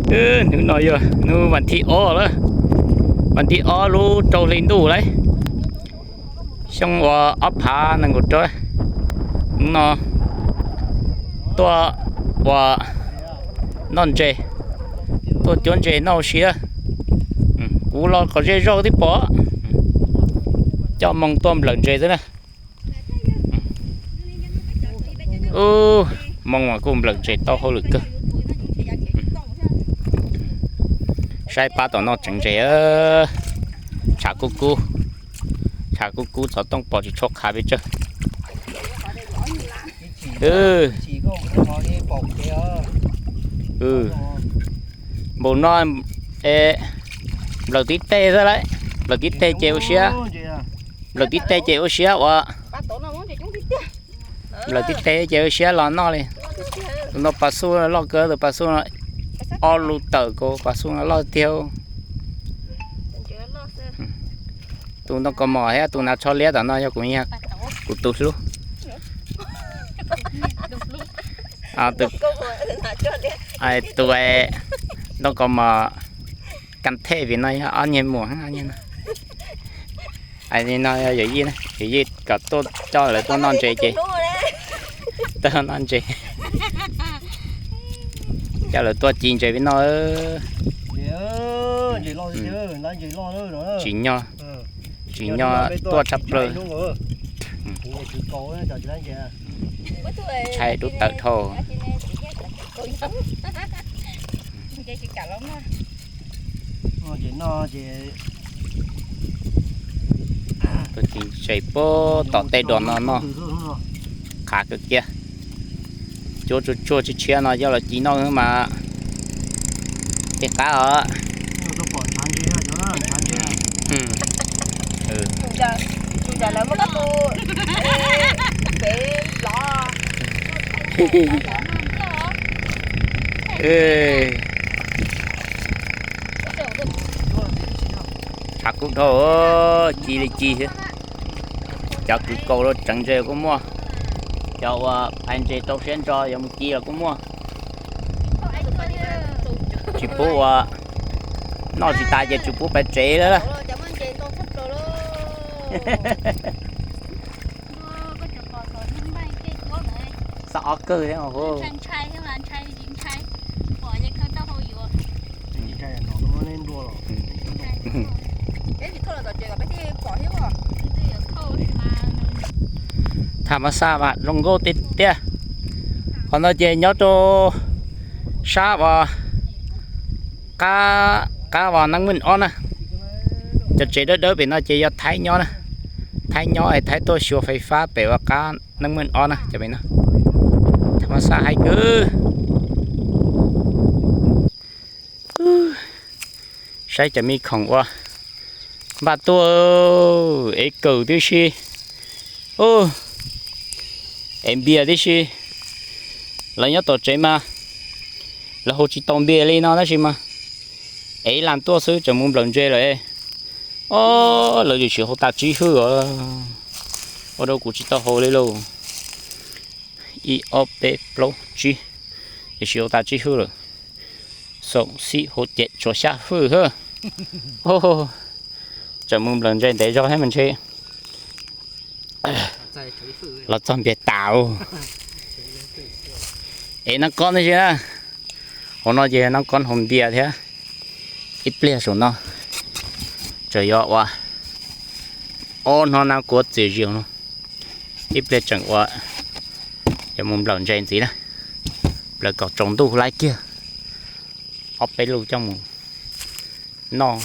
Hnub no yog hnub vas thib ob lawm, vas thib ob lub rau hli ntuj lawm, xyoo uas ob phav nees nkaum rau. Hnub no tuaj ua noj ntses, tuaj cuab ntses noj ua si. Kuv los qhov ze zog twb pom, coj moo tuaj nplawm ntses xwb na. Ub, moo mas kuj nplawm ntses tau hauj lwm kawg. Saib pab tom no tseev ntses, tshav kub kub, tshav kub kub, xov tooj pom tsis tshua qhav pes tsawg. Npaum no nplawm tib teg xwb lauj, nplawm tib teg ces ua siab, nplawm tib teg ces ua siab uas, nplawm tib teg ces ua siab los noj li. Tus no pas xuj loj kawg, tus pas xuj no ob lus tawm, kuv pas xuj no loj tiag. Tus ntoo kaus mom thiab tus nas tsho liab tom no yog kuv, kuv tus hlub. Tus ntoo kaus mom kas thej vim no yog ob niag muam, ob niag no. Li no yog yawm yij, yawm yij kom tuaj coj lawv tuaj noj ntses ces, tuaj noj ntses, coj lawv tuaj ci ntses peb noj. Tsis nyob, tsis nyob tuaj tshaj plaws. Ntshai dub tawm dhau. Tuaj ci ntses puag tom tej dos no noj, qhav kawg kiag. Cuab tsuag tsuag tshiab tshiab no coj los ci noj mas tej qab os. Tshav kub dhau, ci li ci xwb. Cov kwv kaus los tseev ntses kuj muaj, cov uas phais ntses rau siab ntso yuav mus ci los kuj muaj. Tsis pub ua, noj tsis tas ces tsis pub pais tsev lawm. Xav ob kawg thiab. Tham mas xaj mas zoo nkauj tiag tiag. Qhov no ces nyob rau sab uas qab, qab uas Neeb Meej ob na. Cov tsev dawb dawb pem no ces yog Thaib nyob na. Thaib nyob es Thaib tuaj xyuas fais fab pem uas qab Neeb Meej ob na, cov pem no. Tham mas xaj haib kawg. Saib cov me khoom uas npaj tuaj, ev kawm tib si, ev npias tib si. Lawv nyob tom tsev mas lawv haus tsis tau npias li no tab sis mas ev ib las tuaj xwb tseem mus nplawm ntses lawm. Ob, lawv tiam sis haus tas tsib hwj os. Ua rau kuv tsis tau haus li lauj. Ib ob peb plaub tsib, tiam sis haus tas tsib hwj lawm. Xoom xib hub ces tshuav xya hwj hab. Tseem mus nplawm ntses ntev zog thiab mas ntshe los txog npias tas. Ev nab kob tab sis na, hauv no ces nab kob haus npias thiab. Ib pliag saum no tseem yuav ua ob hnub nab kuab txias zias no, ib pliag tseem ua yuav mus nplawm ntses ntxiv na. Nplawm kom tsaus ntuj laib kiag, ob peb lub coj mus noj